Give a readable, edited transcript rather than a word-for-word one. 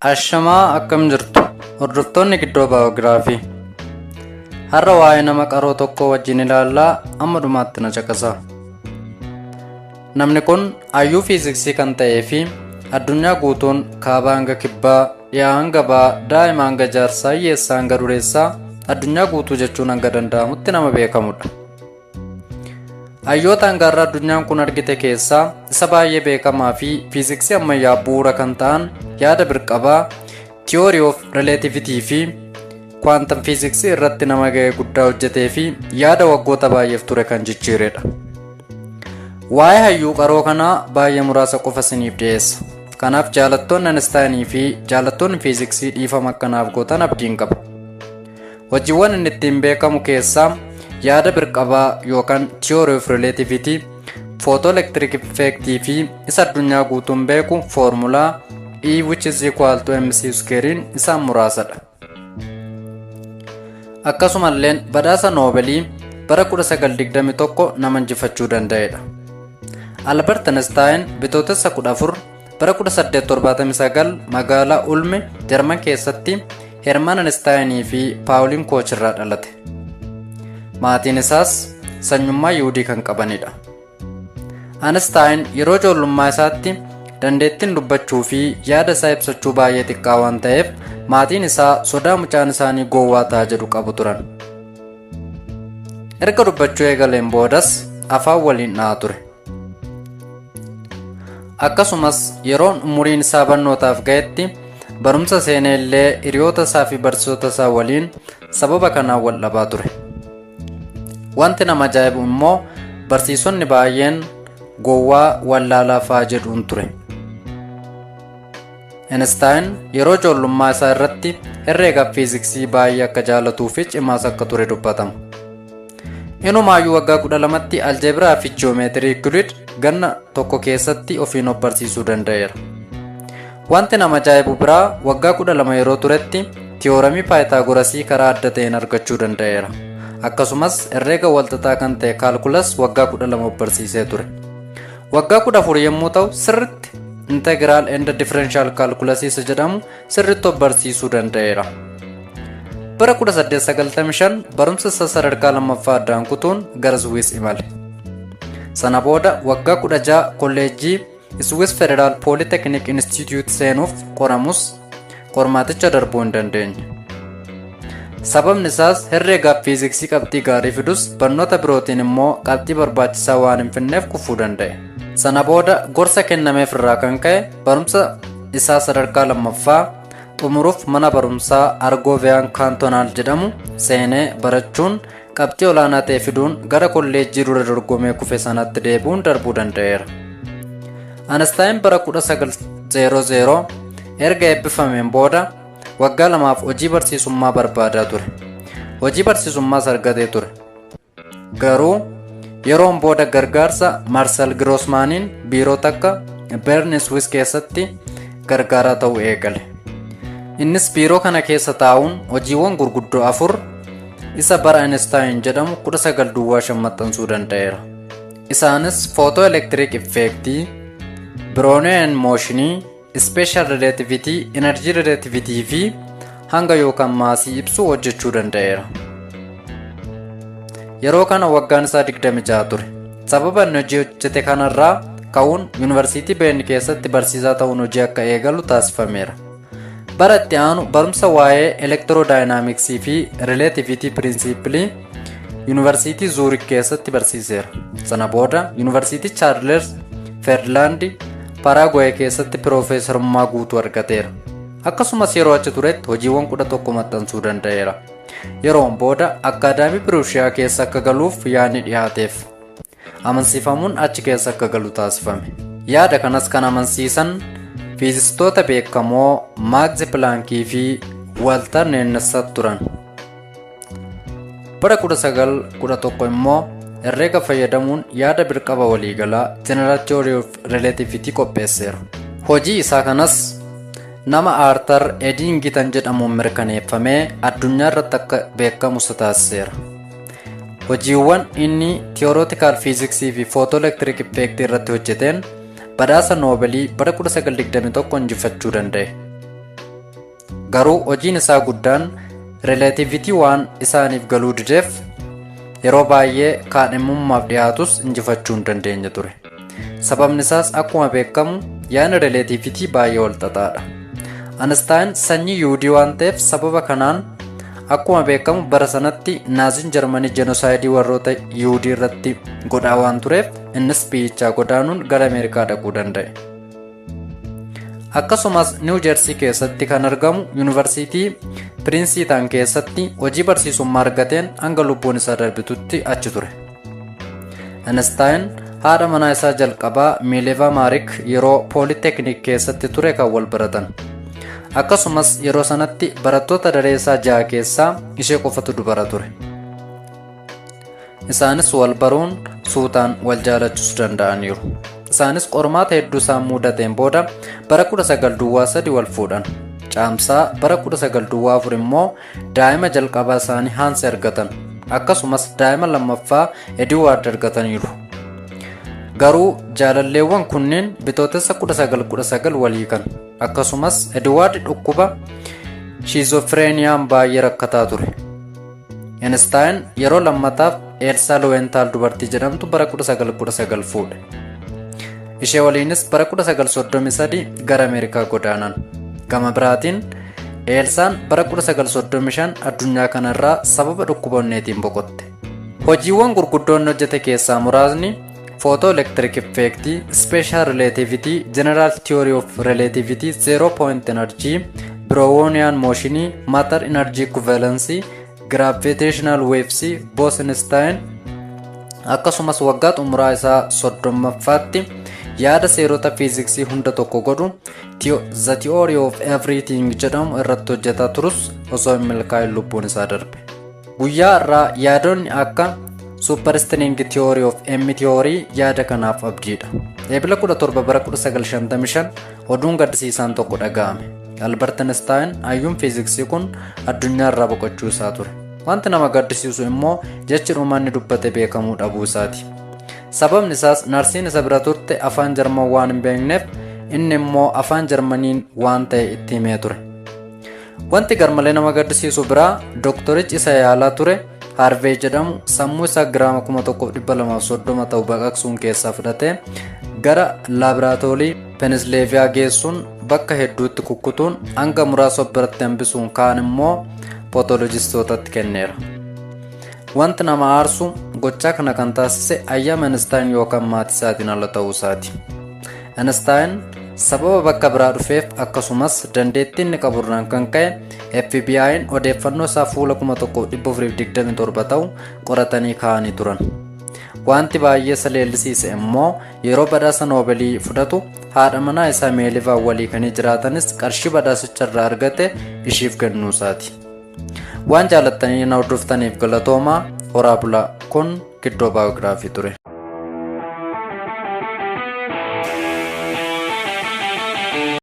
Ashamaa, akkam jirtu, hordoftoonni Giddoo Baayogiraafii? Har'a waa'ee nama qaroo tokkoo wajjin ilaallaa, amma dhumaatti na caqasaa. Namni kun hayyuu fiiziksii kan ta'ee fi addunyaa guutuun kaabaa hanga kibbaa, dhiyaa hanga ba'aa, daa'ima hanga jaarsaa, hiyyeessaa hanga dureessaa, addunyaa guutuu jechuun hanga danda'amutti nama beekamudha. Hayyoota hanga har'a addunyaan kun argite keessaa isa baay'ee beekamaa fi fiiziksii ammayyaa bu'uura kan ta'an yaada birqabaa, theory of relativity fi quantum fiiziksii irratti nama ga'ee guddaa hojjetee fi yaada waggoota baay'eef ture kan jijjiiredha. Waa'ee hayyuu qaroo kanaa baay'ee muraasa qofa isiniif dhiyeessa. Kanaaf jaalattoonni Einsteinii fi jaalattoonni fiiziksii dhiifama akkanaaf gootan abdiin qaba. Hojiiwwan inni ittiin beekamu keessaa yaada birqabaa yookaan theory of relativity, photoelectric effect fi isa addunyaa guutuun beeku foormulaa E which is equal to mc squarein isaan muraasadha. Akkasumalleen badhaasa Noobelii bara 1921 nama injifachuu danda'edha. Albert Einstein Bitootessa 14 bara 1879 magaalaa Ulme, Jarman keessatti Herman Einsteinii fi Paawuliin Kooch irraa dhalate. Maatiin isaas sanyummaa Yihuudii kan qabanidha. Einstein yeroo ijoollummaa isaatti dandeettiin dubbachuu fi yaada isaa ibsachuu baay'ee xiqqaa waan ta'eef, maatiin isaa sodaa mucaan isaanii gowwaa ta'a jedhu qabu turan. Erga dubbachuu eegaleen boodas afaan waliin dha'aa ture. Akkasumas yeroon umuriin isaa barnootaaf ga'etti barumsa seenee illee hiriyoota isaa fi barsiisota isaa waliin sababa kanaan wal dhabaa ture. Wanti nama ajaa'ibu immoo barsiisonni baay'een gowwaa, wallaalaa fa'aa jedhuun ture. Einstein yeroo ijoollummaa isaa irratti herreega fiiziksii baay'ee akka jaalatuu fi cimaas akka ture dubbatama. Inumaayyuu waggaa 12tti aljeebiraa fi ji'oomeetirii Euclid ganna tokko keessatti ofiin of barsiisuu danda'eera. Wanti nama ajaa'ibu biraa waggaa 12 yeroo turetti tiyooramii Paayitaagorasii karaa adda ta'een argachuu danda'eera. Akkasumas herreega walxaxaa kan ta'e calculus waggaa 12 of barsiisee ture. Waggaa 14 yommuu ta'u sirritti integral and differential calculus isa jedhamu sirritti of barsiisuu danda'eera. Bara 1895 barumsa isaa sadarkaa lammaffaa addaan kutuun gara Swiss imale. Sana booda waggaa 16 kolleejjii Swiss Federal Polytechnic Institute seenuuf qoramus qormaaticha darbuu hin dandeenye. Sababni isaas herreegaaf fiiziksii qabxii gaarii fidus, barnoota birootiin immoo qabxii barbaachisaa waan hin finneef kufuu danda'e. Sana booda gorsa kennameef irraa kan ka'e barumsa isaa sadarkaa lammaffaa xumuruuf mana barumsaa Argoviyaan Kaantonaal jedhamu seenee barachuun qabxii olaanaa ta'e fiduun gara kolleejjii dura dorgomee kufe sanatti deebi'uun darbuu danda'eera. Einstein bara 1900 erga eebbifameen booda waggaa 2f hojii barsiisummaa barbaadaa ture. Hojii barsiisummaas argatee ture. Garuu yeroon booda gargaarsa Marcel Grossmaniin biiroo takka Bern, Swiss keessatti gargaaraa ta'uu eegale. Innis biiroo kana keessa taa'uun hojiiwwan gurguddoo afur isa bara Einstein jedhamu 1905 maxxansuu danda'eera. Isaanis photoelectric effect, Brownian motion, special relativity, energy relativity fi hanga yookaan maasii ibsu hojjechuu danda'eera. Yeroo kana waggaan isaa 26 ture. Sababa inni hojii hojjete kanarraa ka'uun Yuunivarsiitii Bern keessatti barsiisaa ta'uun hojii akka eegalu taasifameera. Bara itti aanu barumsa waa'ee elektirodaayinaamiksii fi relativity principle Yuunivarsiitii Zuurik keessatti barsiiseera. Sana booda Yuunivarsiitii Chaarles Ferdinand Paaraaguwaay keessatti piroofeesarummaa guutuu argateera. Akkasumas yeroo achi turetti hojiiwwan 11 maxxansuu danda'eera. Yeroon booda Akkaadaamii Piruushiyaa keessa akka galuuf yaadni dhiyaateef. Amansiifamuun achi keessa akka galu taasifame. Yaada kanas kan amansiisan fiizistoota beekamoo Max Pilaankii fi Walter Nernst turan. Bara 1911 immoo herreega fayyadamuun yaada birqaba waliigalaa, General Theory of Relativity, qopheesseera. Hojii isaa kanas nama Arthur Eddington jedhamuun mirkaneeffamee addunyaa irratti akka beekamu isa taasiseera. Hojiiwwan inni theoretical physics fi photoelectric effect irratti hojjeteen badhaasa Noobelii bara 1921 injifachuu danda'e. Garuu hojiin isaa guddaan rileetivitii waan isaaniif galuu dideef yeroo baay'ee kaadhimummaaf dhiyaatus injifachuu hin dandeenye ture. Sababni isaas akkuma beekamu yaadni rileetivitii baay'ee wal xaxaadha. Einstein sanyii Yihuudii waan ta'eef sababa kanaan akkuma beekamu bara sanatti Naaziin Jarmanii jenosaayidii warroota Yihuudii irratti godhaa waan tureef innis biyyichaa godaanuun gara Ameerikaa dhaquu danda'e. Akkasumas Niw Jersii keessatti kan argamu Yuunivarsiitii Piriinsiitaan keessatti hojii barsiisummaa argateen hanga lubbuun isaa darbitutti achi ture. Einstein haadha manaa isaa jalqabaa Miileva Maarik yeroo Pooliteknik keessatti ture kan wal baratan. Akkasumas yeroo sanatti barattoota daree isaa 6 keessaa ishee qofatu dubara ture. Isaanis wal baruun suutaan wal jaalachuus danda'aniiru. Isaanis qormaata hedduu isaan mudateen booda bara 1903 wal fuudhan. Caamsaa bara 1904 immoo daa'ima jalqabaa isaanii Haans argatan. Akkasumas daa'ima lammaffaa Ediwaard argataniiru. Garuu jaalalleewwan kunneen Bitootessa 1919 wal hiikan. Akkasumas Ediwaard dhukkuba shiizofireeniyaan baay'ee rakkataa ture. Einstein yeroo lammataaf Eelsaa Loowentaal dubartii jedhamtu bara 1919 fuudhe. Ishee waliinis bara 1933 gara Ameerikaa godaanan. Gama biraatiin Eelsaan bara 1935 addunyaa kanarraa sababa dhukkuba onneetiin boqotte. Hojiiwwan gurguddoon hojjete keessaa muraasni Photoelectric Effect, Special Relativity, General Theory of Relativity, Zero Point Energy, Brownian Motion, Matter Energy Equivalence, Gravitational Waves, Bose-Einstein, akkasumas waggaa xumuraa isaa 30ffaatti yaada seerota fiiziksii hunda tokko godhu The Theory of Everything jedhamu irratti hojjetaa turus osoo hin milkaa'in lubbuun isaa darbe. Guyyaa har'aa yaadonni akka Superstring Theory of M Theory yaada kanaaf abdiidha. Eebila 17 bara 1955 oduun gaddisiisaan tokko dhaga'ame. Albert Einstein hayyuun fiiziksii kun addunyaa irraa boqochuu isaa ture. Wanti nama gaddisiisu immoo jechi dhumaa inni dubbate beekamuu dhabuu isaati. Sababni isaas narsiin isa bira turte afaan Jarman waan hin beekneef inni immoo afaan Jarmaniin waan ta'e itti himee ture. Wanti garmalee nama gaddisiisu biraa dooktorichi isa yaalaa ture Harvey jedhamu sammuu isaa giraama 1230 ta'u baqaqsuun keessaa fudhatee gara laaboraatoorii Penisleeviyaa geessuun bakka hedduutti kukkutuun hanga muraasa of biratti hambisuun kaan immoo pootolojistootatti kenneera. Wanti nama aarsu gochaa kana kan taasise ayyaama Einstein yookaan maatii isaatiin ala ta'uu isaati. Einstein sababa bakka biraa dhufeef akkasumas dandeettii inni qaburraan kan ka'e FBI'n odeeffannoo isaa fuula 1427 ta'u qoratanii kaa'anii turan. Wanti baay'ee isa leellisiise immoo yeroo badhaasa Noobelii fudhatu haadha manaa isaa Meelivaa walii kan jiraatanis qarshii badhaasicha irraa argate ishiif kennuu isaati. Waan jaalattanii na hordoftaniif galatoomaa, horaa bulaa. Kun Giddoo Baayogiraafii ture.